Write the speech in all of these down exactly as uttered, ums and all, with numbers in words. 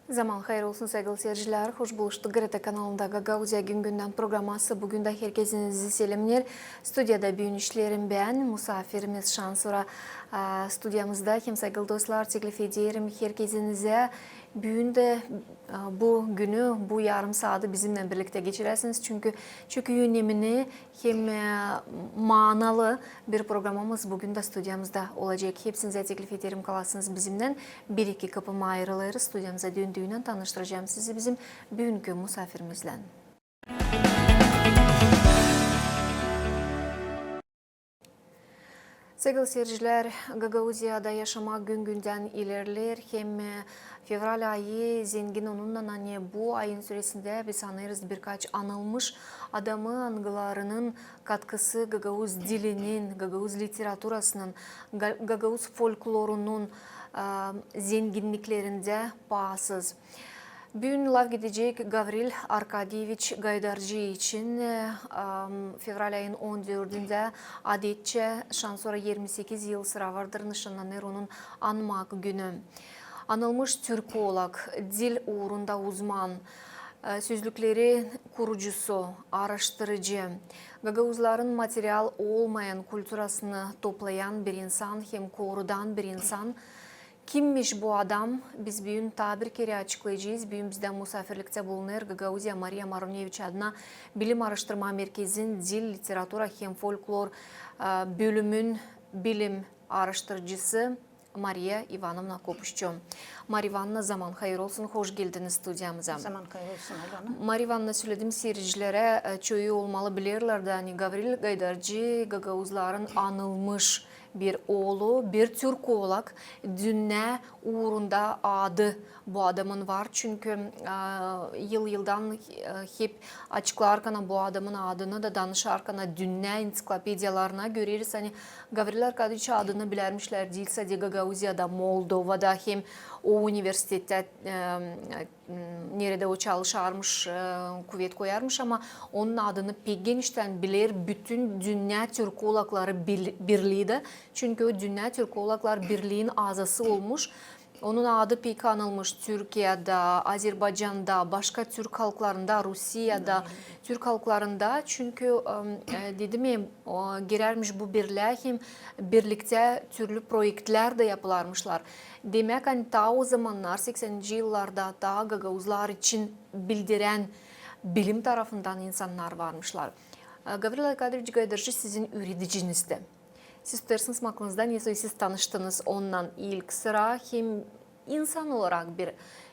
Zaman hayır olsun, saygılı seyircilär. Hoş buluştuk GRT kanalında. Gagauziya gün-gündän programası bu gün dä herkezinizi selemneer. Studiyada büün işleerim bän, musaafirimiz şansora, a, studiyamızda. Hem, saygılı dostlar, teklif ederim herkezinizä büün dä, a, bu günü, bu yarım saadı bizimnän birliktä geçiräsiniz. Çünkü çok önemli hem, e, manalı bir programamız bu gün dä studiyamızda olacek. Hepsinizä teklif ederim, kalasınız bizimnän. Bir-iki kıpıma ayırılêrız. Studiyamıza döndüünän tanıştıracam sizi bizim büünkü musaafirimizlän. Saygılı seyircilär, Gagauziyada yaşamak gün-gündän ilerleer hem, e, fevral ayı zengin onunnan, ani bu ayın süresindä biz anêêrız birkaç anılmış adamı, angılarının katkısı gagauz dilinin, gagauz literaturasının, ga-, gagauz folklorunun, e, zenginniklerindä paasız. Büün laf gidecek Gavril Arkadyeviç Gaydarcı için, e, am, fevral ayın on dördündä adetçä şansora irmi sekiz yıl sıra vardır nışannanêr onun anmak günü. Anılmış türkolog, dil uurunda uzman, e, sözlükleri kurucusu, aaraştırıcı, gagauzların material olmayan kulturasını toplayan bir insan hem korudan bir insan. Kimmiş bu adam? Biz büün taa bir kerä açıklayacez. Büün bizdä musaafirliktä bulunêr Gagauziya Mariya Maruneviç adına bilim aaraştırma merkezin dil, literatura hem folklor, e, bölümün bilim aaraştırıcısı Mariya İvanovna Kopuşçu. Mariya İvanovna, zaman hayır olsun, hoş geldiniz studiyamıza. Zaman hayır olsun, Alena. Mariya İvanovna, söledim seyircilerä, e, çoyu olmalı bilerlär dä, ani Gavril Gaydarcı gagauzların anılmış bir oolu, bir türkolog, dünnä uurunda adı bu adamın var. Çünkü, e, yıl-yıldan, e, hep açıklarkana bu adamın adını da danışarkana dünnä enţiklopediyalarına göreriz, ani Gavril Arkadyeviç adını bilärmişlär diil sade Gagauziyada, Moldovada hem o universitettä, e, neredä o çalışarmış, e, kuvet koyarmış, ama onun adını pek geniştän biler bütün dünnä türkologları bil-, birlii dä. Çünkü o dünnä türkologlar birliin azası olmuş. Onun adı pek anılmış Türkiyada, Azerbaycanda, başka türk halklarında, Rusiyada, türk halklarında. Çünkü, e, dedim ya, o, girärmiş bu birlää hem birliktä türlü proektlär dä yapılarmışlar. Demäk, ani taa o zamannar, seksäninci yıllarda taa gagauzlar için bildirän bilim tarafından insannar varmışlar. E, Gavril Arkadyeviç Gaydarcı sizin üürediciniz dä. Siz tutarsanız aklınızda, nesoy siz tanıştınız onunnan ilk sıra, hem insan olarak bir,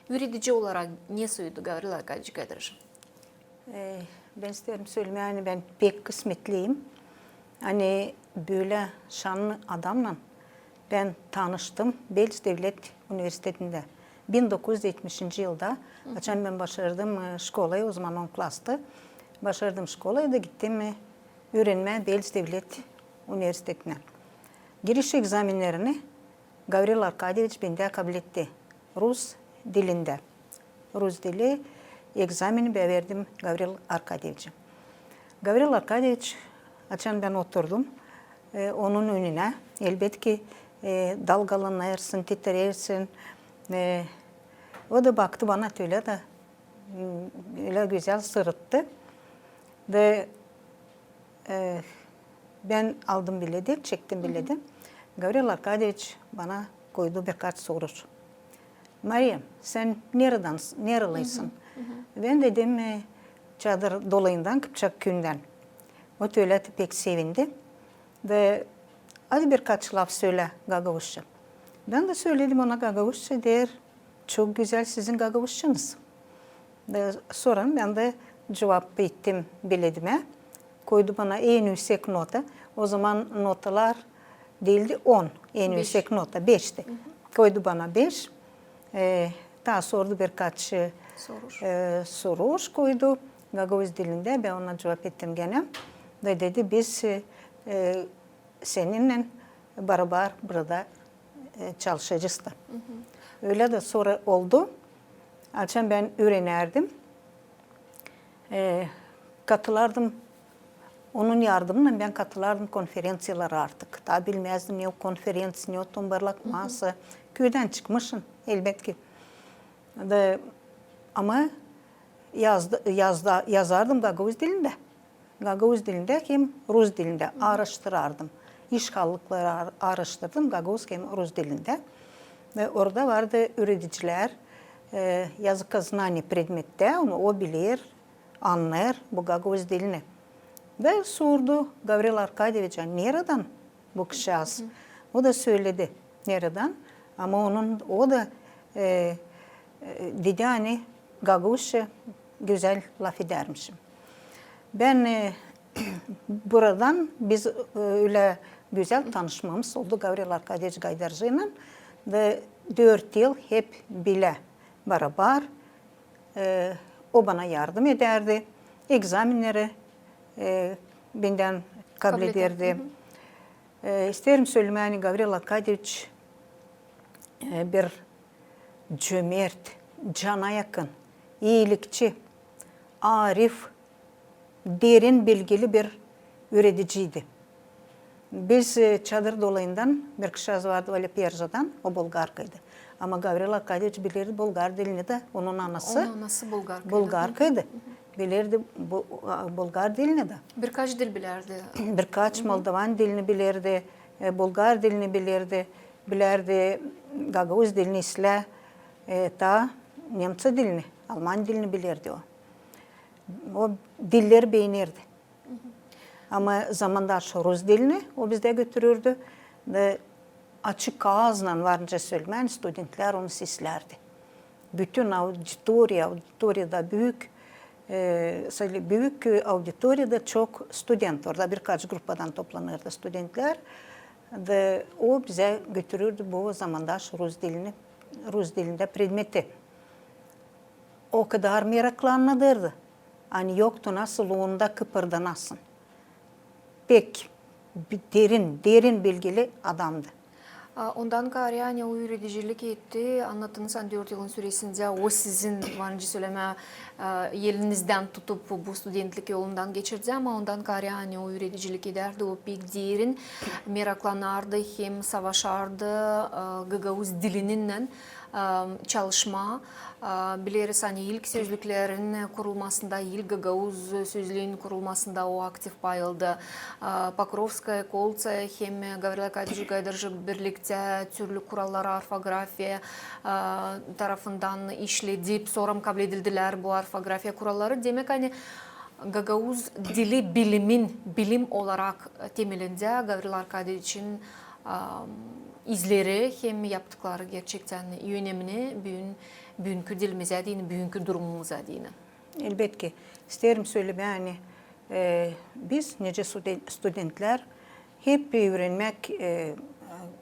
üüredici olarak nesoydu Gavril Arkadyeviç Gaydarcı? E, bän isteerim sölemää, ani bän pek kısmetliyim. Ani bölä şanlı adamnan bän tanıştım Belç devlet universitetindä bin dokuz üz etmişinci yılda, açan bän başardım, e, şkolayı, o zaman on klastı. Başardım şkolayı da gittim, e, üürenmää Belç devlet universitetinä. Giriş egzamennerini Gavril Arkadyeviç bendä kabletti. Rus dilindä. Rus dili egzameni bän verdim Gavril Arkadyeviçä. Gavril Arkadyeviç, açan bän oturdum, e, onun önünä, elbetki, e, dalgalanêrsın, titrersin. E, o da baktı bana ölä da, m, ölä gözäl sırıttı. Da E, bän aldım biledi, çektim biledi. Gavril Arkadyeviç bana koydu birkaç soruş. Mariya, sän neredän, nerelisin? Bän dedim, e, Çadır dolayından, Kıpçak küüyündän. O ölä pek sevindi. Da, hadi birkaç laf sölä gagauzça. Bän dä söledim ona gagauzça, deer, çok gözäl sizin gagauzçanız. Da sora bän dä cuvap ettim biledimä. Koydu bana en üüsek nota. O zaman notalar diildi on, en üüsek nota beşti. Koydu bana beş. E, taa sordu birkaç, e, soruş koydu gagauz dilindä. Bän ona cuvap ettim genä. Da dedi, biz, e, e, seninnän barabar burada, e, çalışacez da. Ölä dä sora oldu. Açan bän üürenärdim, e, katılardım, onun yardımınnan bän katılardım konferenţiyalara artık. Taa bilmäzdim, ne o konferenţiya, ne o tombarlak masa. Küüdän çıkmışın, elbetki. Da, ama yazdı, yazdı, yazardım gagauz dilindä. Gagauz dilindä hem rus dilindä aaraştırardım. İşgallıkları aar-, aaraştırdım gagauz hem rus dilindä. Ve orada vardı üüredicilär, e, языкознание predmettä, onu o biler, annêêr bu gagauz dilini. Ve sordu Gavril Arkadyeviçä, neredän bu kızçaaz? O da söledi, neredän. Ama onun, o da, e, e, dedi, ani gagauzça gözäl lafedärmişim. Bän, e, buradan biz, e, ölä gözäl tanışmamız oldu Gavril Arkadyeviç Gaydarcıylan. Da dört yıl hep bilä barabar, e, o bana yardım edärdi, egzamenneri, e, bendän kabul edärdi. E, isteerim sölemää, ani Gavril Arkadyeviç, e, bir cömert, cana yakın, iilikçi, arif, derin bilgili bir üürediciydi. Biz, e, çadır dolayından bir kızçaaz vardı, Valä Peržadan, o bulgarkaydı. Ama Gavril Arkadyeviç bilerdi bulgar dilini dä, onun anası bulgarkaydı. Bilerdi bu, a, bulgar dilini dä. Birkaç dil bilerdi. Birkaç moldovan dilini bilerdi, e, bulgar dilini bilerdi, bilerdi gagauz dilini islää, e, taa nemţa dilini, alman dilini bilerdi o. O dilleri beenärdi. Ama zamandaş rus dilini o bizdä götürürdü. Da açık aaznan, var nicä sölemää, studentlär onu seslärdi. Bütün auditoriya, auditoriya da büük, e, sali-, büük, e, auditoriyada çok student, orada birkaç grupadan toplanırdı studentlär. Da o bizä götürürdü bu zamandaş rus dilini, rus dilindä predmeti. O kadar meraklı annadırdı, ani yoktu nasıl onda kıpırdanasın. Pek bi-, derin, derin bilgili adamdı. A, ondan kaarä, ani o üüredicilik etti, annattınız, ani dört yılın süresindä o sizin, var nicä sölemää, a, elinizdän tutup bu studentlik yolundan geçirdi, ama ondan kaarä, ani o üüredicilik edärdi, o pek derin meraklanardı hem savaşardı, a, gagauz dilininnän, a, çalışmaa. A, bileriz, ani ilk sözlüklerin kurulmasında, ilk gagauz sözlüün kurulmasında o aktiv pay aldı. A, Pokrovskaya, Kolţaya hem Gavril Arkadyeviç Gaydarcı birliktä türlü kuralları orfografiya, a, tarafından işledip, sora kabledildilär bu orfografiya kuralları. Demäk, ani gagauz dili bilimin, bilim olarak temelindä Gavril Arkadyeviçin, a, izleri hem yaptıkları gerçektän önemni büün, büünkü dilimizä deyni, büünkü durumumuzda deyni. Elbetki, isteerim sölemää, ani, e, biz, nicä studen-, studentlär, hep üürenmäk, e,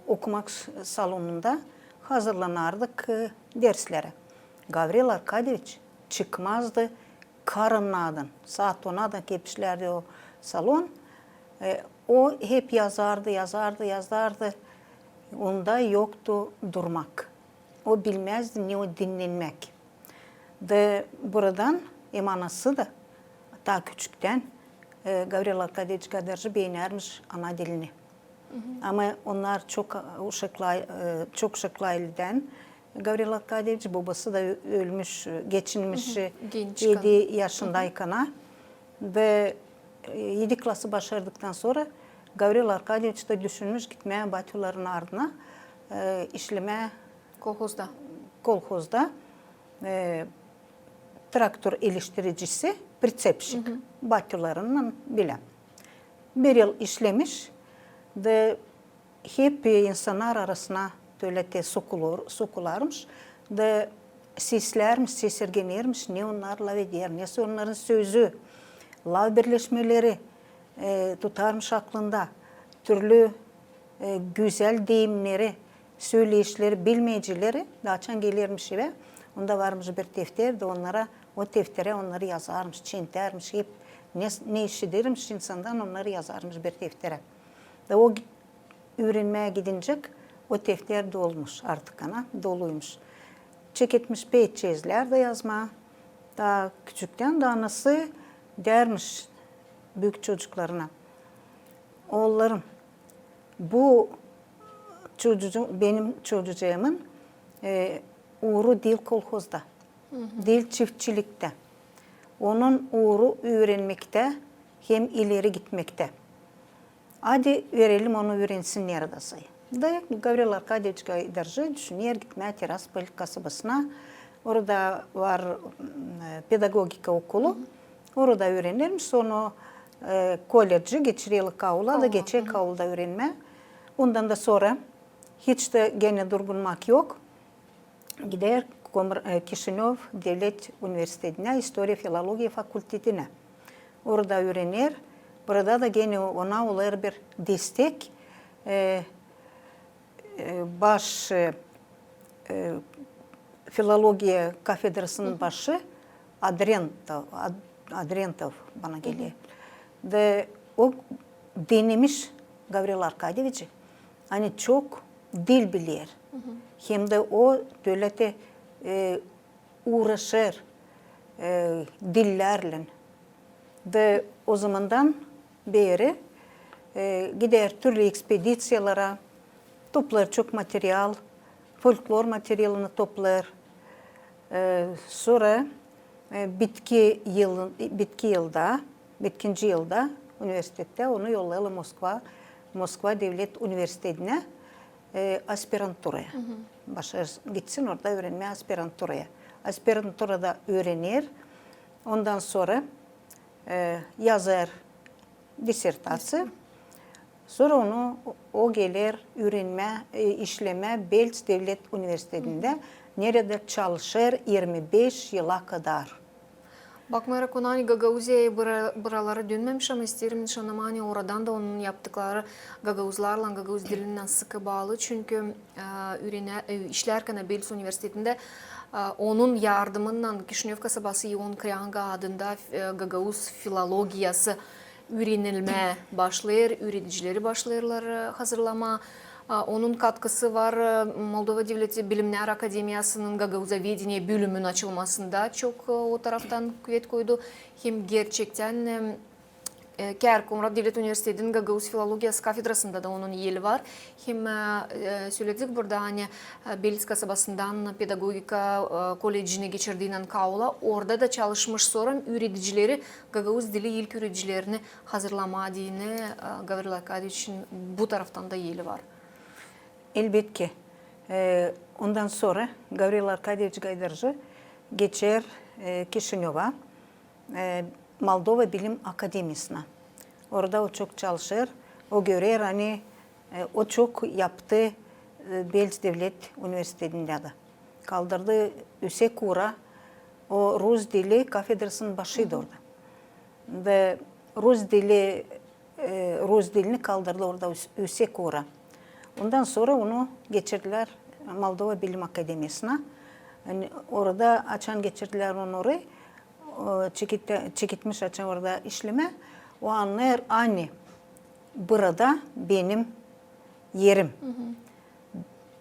okumak s-, salonunda hazırlanardık, e, derslerä. Gavril Arkadyeviç çıkmazdı karınnadan, saat onadan kepişlärdi o salon. E, o hep yazardı, yazardı, yazardı. Onda yoktu durmak. O bilmäzdi, ne o dinnenmäk. Da buradan hem anası da taa küçüktän, e, Gavril Arkadyeviç Gaydarcı beenärmiş ana dilini. Ama onnar çok, e, uşaklı, e, çok uşaklı ayleden Gavril Arkadyeviç, bobası da ö-, ölmüş, e, geçinmiş, e, edi yaşındaykana. Ve, e, edi klası başardıktan sora Gavril Arkadyeviç da düşünmüş gitmää batüların ardına, e, işlemää kolhozda. Kolhozda, e, traktor eleştiricisi, pritsepşik, batülarınnan bilä. Bir yıl işlemiş da hep insannar arasına tölä te sokulur, sokularmış da seslärmiş, sesirgenärmiş, ne onnar lafeder, ne onnarın sözü, laf birleşmeleri, e, tutarmış aklında, türlü, e, gözäl deyimneri, söyleyişleri, bilmeceleri, da açan gelermiş evä, onda varmış bir tefter, da onnara, o tefterä onnarı yazarmış, çentärmiş, hep ne, ne işidirmiş insandan, onnarı yazarmış bir tefterä. Da o üürenmää gidincä o tefter dolmuş artık, ana, doluymuş. Çeketmiş pek çeyizlär dä yazmaa. Taa küçüktän dä anası därmiş büük çocuklarına: "Oollarım, bu çocucu-, benim çocucumun, e, uuru diil kolhozda. diil çiftçiliktä. Onun uuru üürenmektä hem ileri gitmektä. Hadi verelim onu üürensin neredä say. Da Gavril Arkadyeviç Gaydarcı düşüner gitmää Tiraspol kasabasına. Orada var, m, pedagogika okulu. Orada üürenermiş, sora e, koledži geçirer Kaula, da geçer Kaulda üürenmää. Ondan da sora hiç dä genä durgunmak yok. Gider Komr-, e, Kişinöv devlet universitetinä, istoriya-filologiya fakultetinä. Orada üürener. Burada da genä ona olêr bir destek. E, e, baş, e, e, filologiya kafedrasının başı Adrentov, Ad-, Adrentov bana geler. Da o denemiş Gavril Arkadyeviçi, ani çok dil biler. Hem dä o tölä te, e, uuraşêr, e, dillärlän. Da o zamandan beri, e, gider türlü ekspediţiyalara, toplêêr çok material, folklor materialını toplêêr. E, sora, e, bitki yılın-, bitki yılda, bitkinci yılda universitettä onu yollêêrlar Moskva, Moskva devlet universitetinä, e, aspiranturaya. Başarı gitsin orada üürenmää aspiranturaya. Aspiranturada üürener, ondan sora, e, yazêr disertaţiya. Sora onu o, o geler üürenmää, e, işlemää Belç devlet universitetindä, neredä çalışêr irmi beş yıla kadar. Bakmayarak ona, ani Gagauziyayı bura-, buraları dönmemiş, ama isteerim nışannamaa, ani oradan da onun yaptıkları gagauzlarlan, gagauz dilinnän sıkı baalı. Çünkü, e, üürenä-, e, işlärkän Belç universitetindä, e, onun yardımınnan Kişinöv kasabası İon Krânga adında, e, gagauz filologiyası üürenilmää başlêêr, üüredicileri başlêêrlar, e, hazırlamaa. A, onun katkısı var, e, Moldova Devleti Bilimnär Akademiyasının gagauzovedeniye bölümün açılmasında, çok, e, o taraftan kuvet koydu. Hem gerçektän, e, e, Kär Komrat Devlet Universitetinin gagauz filologiyası kafedrasında da onun eri var. Hem, e, e, söledik burada, ani, e, Belç kasabasından pedagogika, e, koledžini geçirdiynän Kaula, orada da çalışmış, sora üüredicileri, gagauz dili ilk üüredicilerini hazırlamaa deyni, e, Gavril Arkadyeviçin bu taraftan da eri var. Elbetki. E, ondan sora Gavril Arkadyeviç Gaydarcı geçer, e, Kişinöva, e, Moldova Bilim Akademiyasına. Orada o çok çalışêr, o görer, ani, e, o çok yaptı, e, Belç devlet universitetindä dä. Kaldırdı üüsek uura, o rus dili kafedrasının başıydı orada. Da rus dili, e, rus dilini kaldırdı orada üüs-, üüsek uura. Ondan sora onu geçirdilär Moldova Bilim Akademiyasına. Ani orada, açan geçirdilär onu orayı, o, çekit-, çekitmiş açan orada işlemää, o annêêr, ani burada benim erim.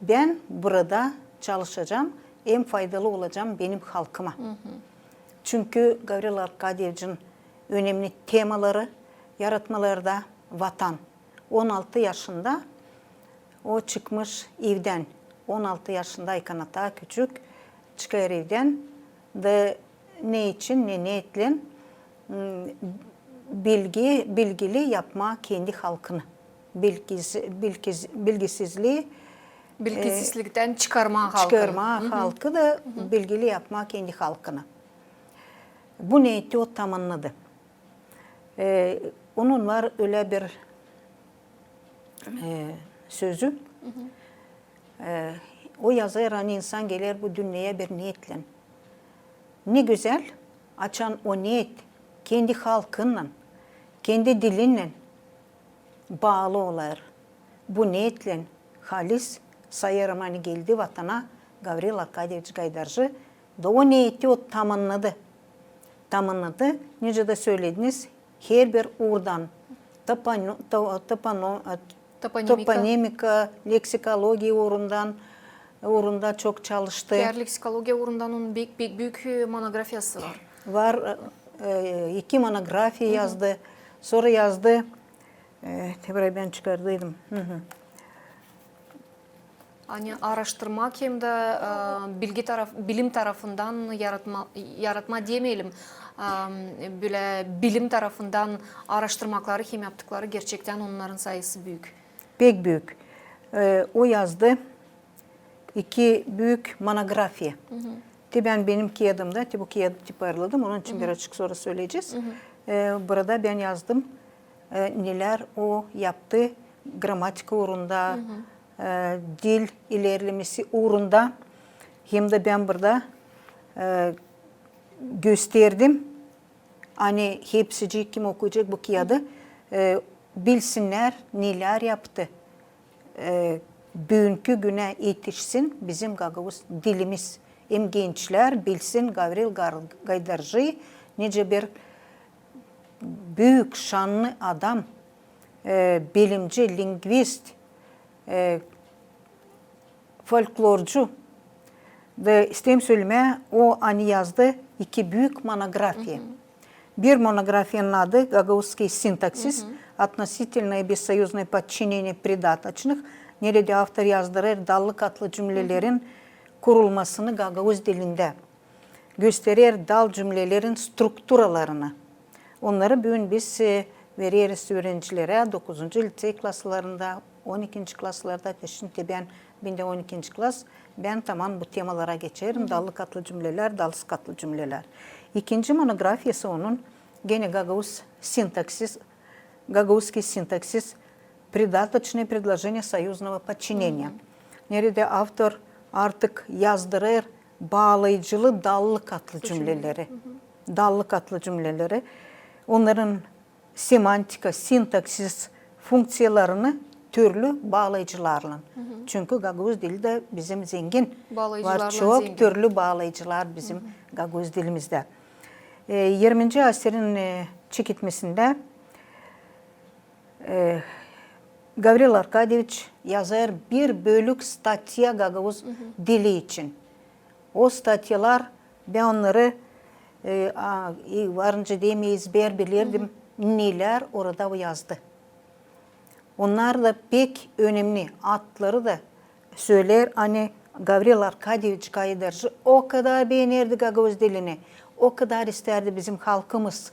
Bän burada çalışacam, hem faydalı olacam benim halkıma. Çünkü Gavril Arkadyeviçin önemli temaları yaratmalarda Vatan. On altı yaşında o çıkmış evdän. On altı yaşında, aykanata küçük, çıkêr evdän da ne için, ne neetlän, m, bilgi, bilgili yapmaa kendi halkını. Bilgiz-, bilgiz-, bilgisizlii, e, bilgisizliktän çıkarmaa halkını. Çıkarmaa halkı da bilgili yapmaa kendi halkını. Bu neeti o tamannadı. E, onun var ölä bir, e, sözü. E, o yazêr, ani insan geler bu dünneyä bir neetlän. Ne gözäl, açan o neet kendi halkınnan, kendi dilinnän baalı olêr. Bu neetlän halis sayêrım, ani geldi vatana Gavril Arkadyeviç Gaydarcı, da o neeti o tamannadı. Tamannadı, nicä dä sölediniz, herbir uurdan, topano-, to-, topano-, e, toponimika, leksikologiya uurundan, uurunda çok çalıştı. Herbir leksikologiya uurundan onun pek, pek büük, e, monografiyası var. Var, e, e, iki monografiya yazdı. Sora yazdı, e, te burayı bän çıkardıydım. Hı hı. Ani aaraştırmak hem dä, e, bilgi taraf-, bilim tarafından yaratma, yaratma demeyelim, e, bölä bilim tarafından aaraştırmakları hem yaptıkları gerçektän onnarın sayısı büük. Pek büük. E, o yazdı iki büük monografiya. Te bän benim kiyadımda, te bu kiyadı tiparladım, onun için birazçık sora söleyecez. E, burada bän yazdım, e, nelär o yaptı gramatika uurunda, e, dil ilerlemesi uurunda. Hem dä bän burada, e, gösterdim, ani hepsicii, kim okuyacek bu kiyadı, e, bilsinnär, nelär yaptı. E, büünkü günä etişsin bizim gagauz dilimiz. Hem gençlär bilsin Gavril Gar-, Gaydarcıyı nicä bir büük, şannı adam, e, bilimci, lingvist, e, folklorcu. Da isteerim sölemää, o ani yazdı iki büük monografiya. Bir monografiyanın adı «Гагаузский синтаксис. Относительное и бессоюзное подчинение придаточных», neredä avtor yazdırêr dallı-katlı cümlelerin kurulmasını gagauz dilindä. Gösterer dal cümlelerin strukturalarını. Onnarı büün biz, e, vereriz üürencilerä dokuzuncu lisey klaslarında, on ikinci klaslarda, te şindi bän, bendä on ikinci klas, bän taman bu temalara geçerim, dallı-katlı cümlelär, dallı-katlı cümlelär. İkinci monografiyası onun genä «Гагаузский синтаксис», «Гагаузский синтаксис. Придаточные предложения союзного подчинения». Neredä avtor artık yazdırêr baalayıcılı dallı-katlı cümleleri. Dallı-katlı cümleleri. Onnarın semantika, sintaksis funksiyalarını türlü baalayıcılarlan. Çünkü gagauz dili dä bizim zengin. Var çok türlü baalayıcılar bizim gagauz dilimizdä. E, irminci asirin, e, çeketmesindä, e, Gavril Arkadyeviç yazêr bir bölük statya gagauz dili için. O statyalar, bän onnarı, e, a, e, varınca deyim, ezber bilirdim, nelär orada o yazdı. Onnar da pek önemni, adları da söleer, ani Gavril Arkadyeviç Gaydarcı o kadar beenärdi gagauz dilini, o kadar istärdi bizim halkımız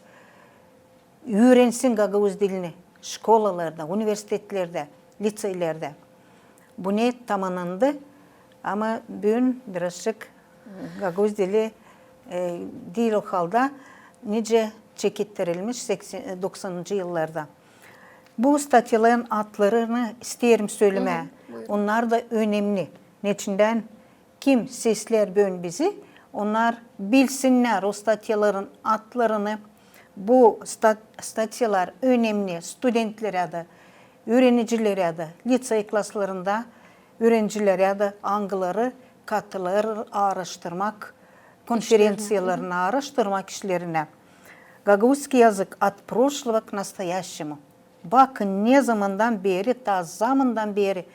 üürensin gagauz dilini şkolalarda, universitetlerdä, liseylerdä. Bu ne tamanandı, ama büün birazçık gagauz dili, e, diil o halda, nicä çekettirilmiş seksen, doksanıncı yıllarda. Bu statyaların adlarını isteerim sölemää. Onnar da önemni. Neçindän kim seslär büün bizi, onnar bilsinnär o statyaların adlarını. Bu stat-, statyalar önemni studentlerä dä, üürenicilerä dä, lisey klaslarında üürencilerä dä, angıları katılêr aaraştırmak konferenţiyalarına, aaraştırmak işlerinä. «Гагаузский язык от прошлого к настоящему». Bakın, ne zamandan beeri, taa zamandan beeri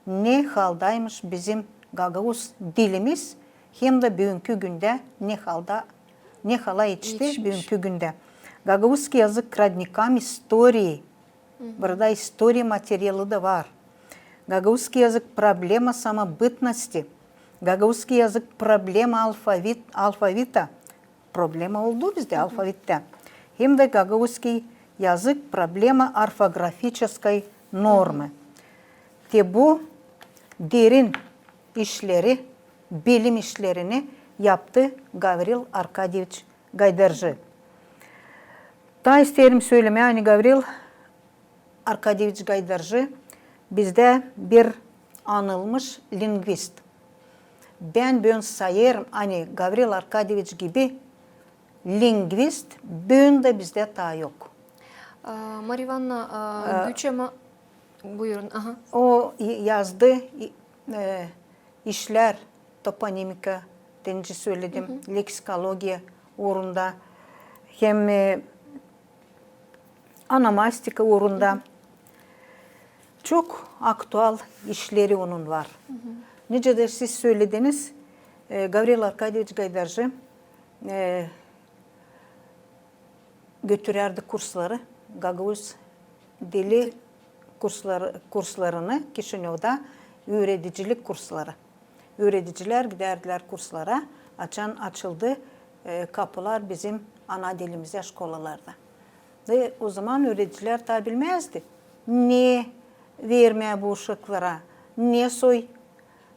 ne haldaymış bizim gagauz dilimiz, hem dä büünkü gündä ne halda, ne hala etişti büünkü gündä. «Гагаузский язык к родникам истории». Burada istoriya materialı da var. «Гагаузский язык — проблема самобытности». «Гагаузский язык — проблема алфавит-, алфавита». Problema oldu bizdä alfavittän. Hem dä «Гагаузский язык — проблема орфографической нормы». Te bu derin işleri, bilim işlerini yaptı Gavril Arkadyeviç Gaydarcı. Taa isteerim sölemää, ani Gavril Arkadyeviç Gaydarcı bizdä bir anılmış lingvist. Bän büün sayêrım, ani Gavril Arkadyeviç gibi lingvist büün dä bizdä taa yok. A, Mariya İvanna, a, güç ama, buyurun, aha. O y-, yazdı, i-, e, işlär toponimika, te nicä söledim, leksikologiya uurunda, hem, e, onomastika uurunda. Çok aktual işleri onun var. Nicä dä siz sölediniz, e, Gavril Arkadyeviç Gaydarcı, e, götürärdi kursları, gagauz dili kursları, kurslarını Kişinövda üüredicilik kursları. Üüredicilär gidärdilär kurslara, açan açıldı, e, kapılar bizim ana dilimizä şkolalarda. Ve ozaman üüredicilär taa bilmäzdi, ne vermää bu uşaklara, ne soy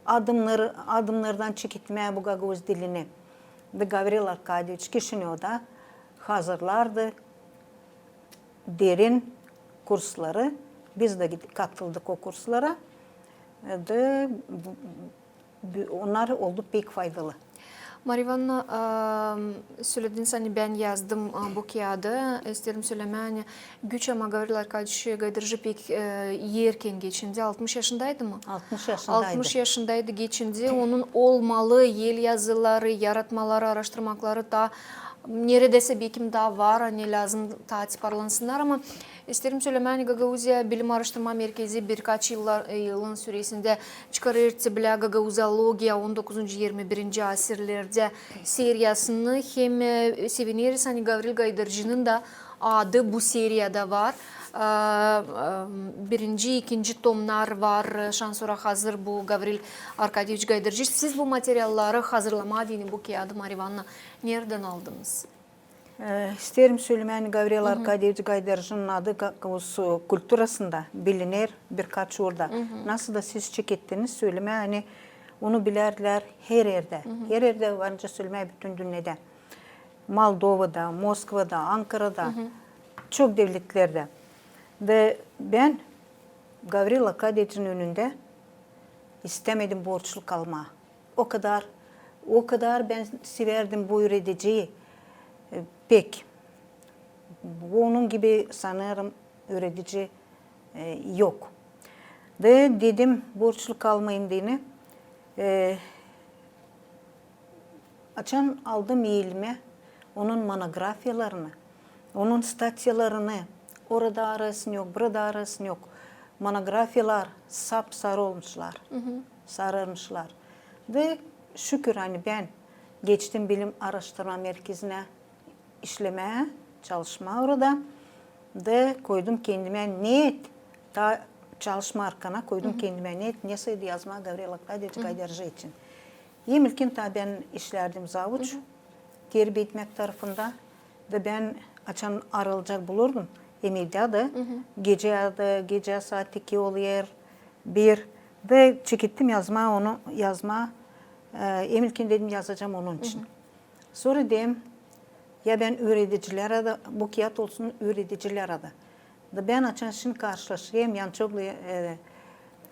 adımnar-, adımnardan çeketmää bu gagauz dilini. Ve Gavril Arkadyeviç Kişinövda hazırlardı derin kursları. Biz dä gid-, katıldık o kurslara. E, da bu, bu, onnar oldu pek faydalı. Mariya İvannovna, e, sölediniz, ani bän yazdım, e, bu kiyadı. İsteerim sölemää, ani güç, ama Gavril Arkadyeviç Gaydırjı pek, e, erken geçindi. Altmış yaşındaydı mı? Altmış yaşındaydı. Altmış yaşındaydı geçindi. Onun olmalı el yazıları, yaratmaları, araştırmakları taa neredäsä bekim taa var, ani lääzım taa tiparlansınnar, ama isteerim sölemää, ani Gagauziya Bilim Araştırma Merkezi birkaç yıllar, e, yılın süresindä çıkarêr tsiblää gagauziologiya on dokuzuncu, irmi birinci asirlerdä seriyasını, hem, e, sevineriz, ani Gavril Gaydırjının da adı bu seriyada var. E, e, birinci, ikinci tomnar var, e, şansora hazır bu Gavril Arkadyeviç Gaydırjı. Siz bu materialları hazırlamaa deyni bu kiyadı, Mariya İvannovna, neredän aldınız? E, isteerim sölemää, ani Gavril Arkadyeviç Gaydırjının adı gagauz kulturasında biliner birkaç uurda. Nasıl da siz çekettiniz sölemää, ani onu bilärdilär her erdä. Her erdä, varınca sölemää, bütün dünnedä. Moldovada, Moskvada, Ankarada, çok devletlerdä. Ve bän Gavril Arkadyeviçin önündä istämedim borçlu kalmaa. O kadar, o kadar bän sevärdim bu üürediciyi, e, pek. Onun gibi, sanêrım, üüredici, e, yok. Ve dedim, borçlu kalmayım deyni, e, açan aldım elimä onun monografiyalarını, onun statyalarını, orada arasın yok, burada arasın yok. Monografiyalar sap-sarı olmuşlar, sararmışlar. Ve şükür, ani bän geçtim Bilim Araştırma Merkezinä işlemää, çalışmaa orada. Da koydum kendimä neet, taa çalışma arkana koydum kendimä neet, nesä da yazmaa Gavril Arkadyeviç Gaydırjı için. Hem ilkin taa bän işlärdim zavuç, terbiya etmäk tarafında. Da bän açan arılacak bulurdum hem evdä dä, gecä dä, gecä saat iki olêr, bir, da çekettim yazmaa onu, yazmaa, e, hem ilkin dedim, yazacam onun için. Sora dedim, ya bän üüredicilerä dä, bu kiyat olsun üüredicilerä dä. Da bän açan şindi karşılaşêrım Yançoglu, e,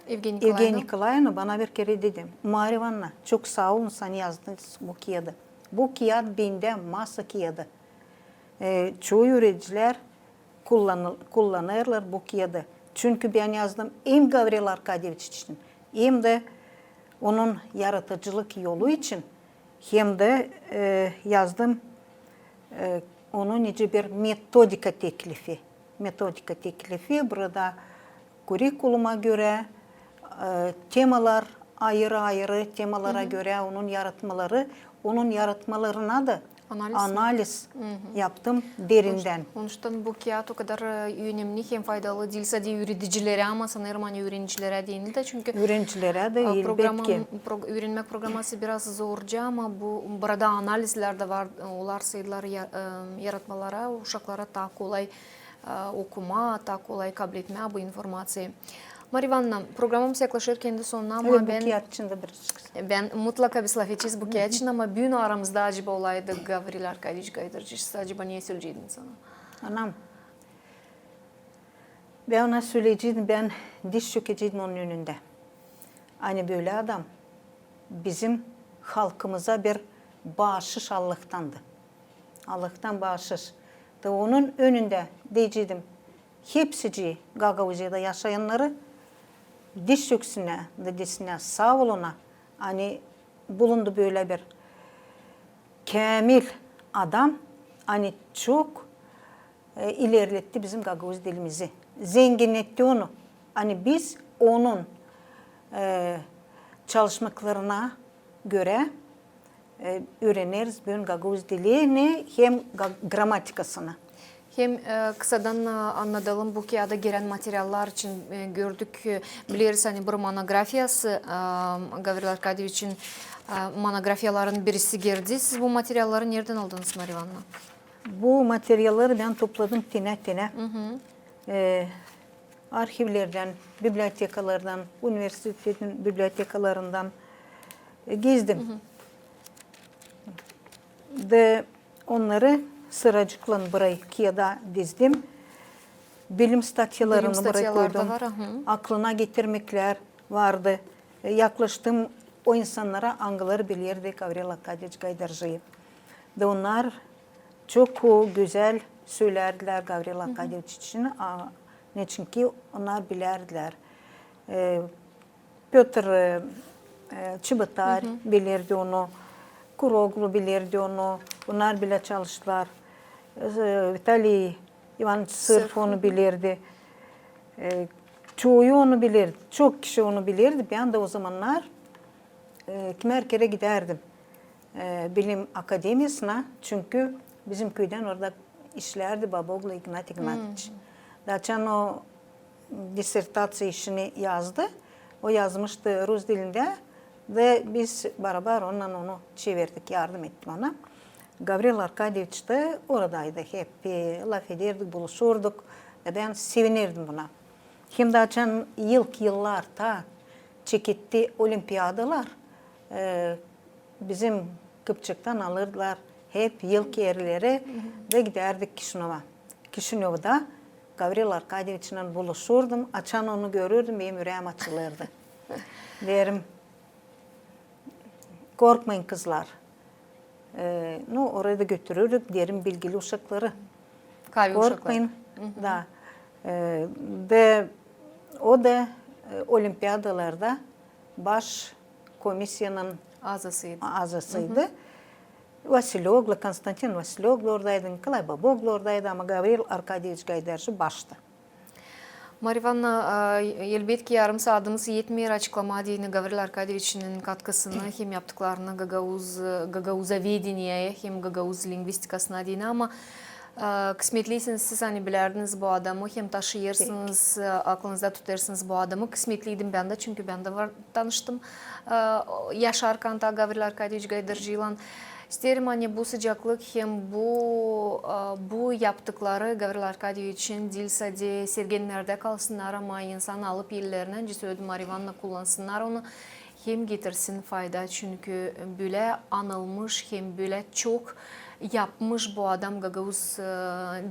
Evgeniya Nikolayevna bana bir kerä dedi: Mariya İvannovna, çok saa olun, ani yazdınız bu kiyadı. Bu kiyat bendä masa kiyadı. E, çoyu üüredicilär kullanı-, kullanêrlar bu kiyadı. Çünkü bän yazdım hem Gavril Arkadyeviç için, hem dä onun yaradıcılık yolu için, hem dä, e, yazdım, e, onun için bir metodika teklifi. Metodika teklifi burada kurikuluma görä, e, temalar, ayırı-ayırı temalara görä onun yaratmaları, onun yaratmalarına da analiz yaptım derindän. Onuştan bu kiyat o kadar, e, önemni hem faydalı diil sade üüredicilerä, ama sanêrım, ani üürencilerä deyni dä, çünkü üürencilerä dä, e, elbetki. Üüränmäk programası biraz zorca, ama bu, burada analizlär dä var, olar saydılar ya-, e, yaratmalara, uşaklara taa kolay e, okumaa, taa kolay kabletmää bu informaţiyayı. Mariya İvannovna, programamız yaklaşêr kendi sonuna, ama bän, bän mutlaka biz lafedecez bu kiyat için, ama büün aramızda acaba olaydı Gavril Arkadyeviç Gaydırjı, acaba ne söleyeceydin sana? Anam, bän ona söleyeceydim, bän diz çökeceydim onun önündä. Ani bölä adam bizim halkımıza bir baaşış Allahtandı. Allahtan baaşış. Da onun önündä deyeceydim, hepsicii Gagauziyada yaşayannarı diz çöksünnär da desinnär: saa ol ona, ani bulundu bölä bir käämil adam, ani çok, e, ilerletti bizim gagauz dilimizi, zenginnetti onu. Ani biz onun, e, çalışmaklarına görä, e, üüreneriz büün gagauz dilini hem ga-, gramatikasını. Hem, e, kısadan, e, annadalım, bu kiyada gelän materiallar için, e, gördük, e, bileriz, ani bir monografiyası, e, Gavril Arkadyeviçin, e, monografiyaların birisi geldi. Siz bu materialları neredän aldınız, Mariya İvanna? Bu materialları bän topladım tenä-tenä. E, arhivlerdän, bibliotekalardan, universitetin bibliotekalarından, e, gezdim. Da onnarı sıracıklan burayı kiyada dizdim. Bilim statyalarını burayı koydum. Aklına getirmeklär vardı. E, yaklaştım o insannara, angıları bilerdi Gavril Arkadyeviç Gaydarcıyı. Da onnar çok, o, gözäl sölerdilär Gavril Arkadyeviç için, a, neçinki onnar bilärdilär. E, Pötr, e, e, Çebotar bilerdi onu, Kuroglu bilerdi onu, onnar bilä çalıştılar. E, Vitaliy İvanoviç Sırf onu bilerdi. E, çoyu onu bilerdi, çok kişi onu bilerdi. Bän dä o zamannar, e, kimär kerä gidärdim, e, bilim akademiyasına, çünkü bizim köydän orada işlärdi baba oglu İgnat İgnatiç. Da açan o disertaţiya işini yazdı, o yazmıştı rus dilindä, da biz barabar onunnan onu çevirdik, yardım ettim ona. Gavril Arkadyeviç tä oradaydı hep, e, lafedärdik, buluşurduk, da bän sevinärdim buna. Hem dä açan ilk yıllar taa çeketti olimpiadalar, e, bizim Kıpçaktan alırdılar hep ilk erleri da gidärdik Kişinöva. Kişinövda Gavril Arkadyeviçnän buluşurdum, açan onu görürdüm, benim üreem açılırdı. Deerim, korkmayın, kızlar. E, nu, oraya da götürürdük, deerim, bilgili uşakları. Korkmayın. Da. E, da o da, e, olimpiadalarda baş komissiyanın azasıydı. Vasilöglu, Konstantin Vasilöglu oradaydı, Nikolay Babaoglu oradaydı, ama Gavril Arkadyeviç Gaydarcı baştı. Mariya İvanna, e, elbetki, yarım saadımız etmeer açıklamaa deyni Gavril Arkadyeviçin katkısını hem yaptıklarını gagauz, gagauzovedeniye hem gagauz lingvistikasına deyni, ama, e, kısmetliyseniz siz, ani bilärdiniz bu adamı hem taşıyêrsınız, e, aklınızda tutêrsınız bu adamı. Kısmetliydim bän dä, çünkü bän dä var tanıştım, e, yaşarkan taa Gavril Arkadyeviç Gaydarcıylan. İsteerim, ani bu sıcaklık hem bu, e, bu yaptıkları Gavril Arkadyeviçin diil sade sergenlerdä kalsınnar, ama insan alıp ellerinä, nicä söledim, Mariya İvanna, kullansınnar onu hem getirsin fayda, çünkü bölä anılmış hem bölä çok yapmış bu adam gagauz, e,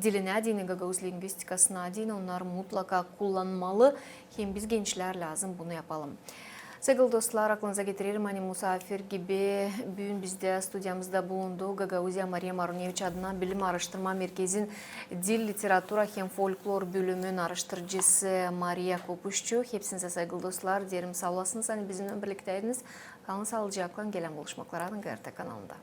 dilinä deyni, gagauz lingvistikasına deyni, onnar mutlaka kullanmalı. Hem biz, gençlär, lääzım bunu yapalım. Saygılı dostlar, aklınıza getirerim, ani musaafir gibi büün bizdä studiyamızda bulundu Gagauziya Mariya Maruneviç adına Bilim aaraştırma merkezin dil, literatura hem folklor bölümün aaraştırıcısı Mariya Kopuşçu. Hepsinizä, saygılı dostlar, deerim saa olasınız, ani bizimnän birliktäydiniz. Kalın saalıcaklan, gelän buluşmaklara GRT kanalında.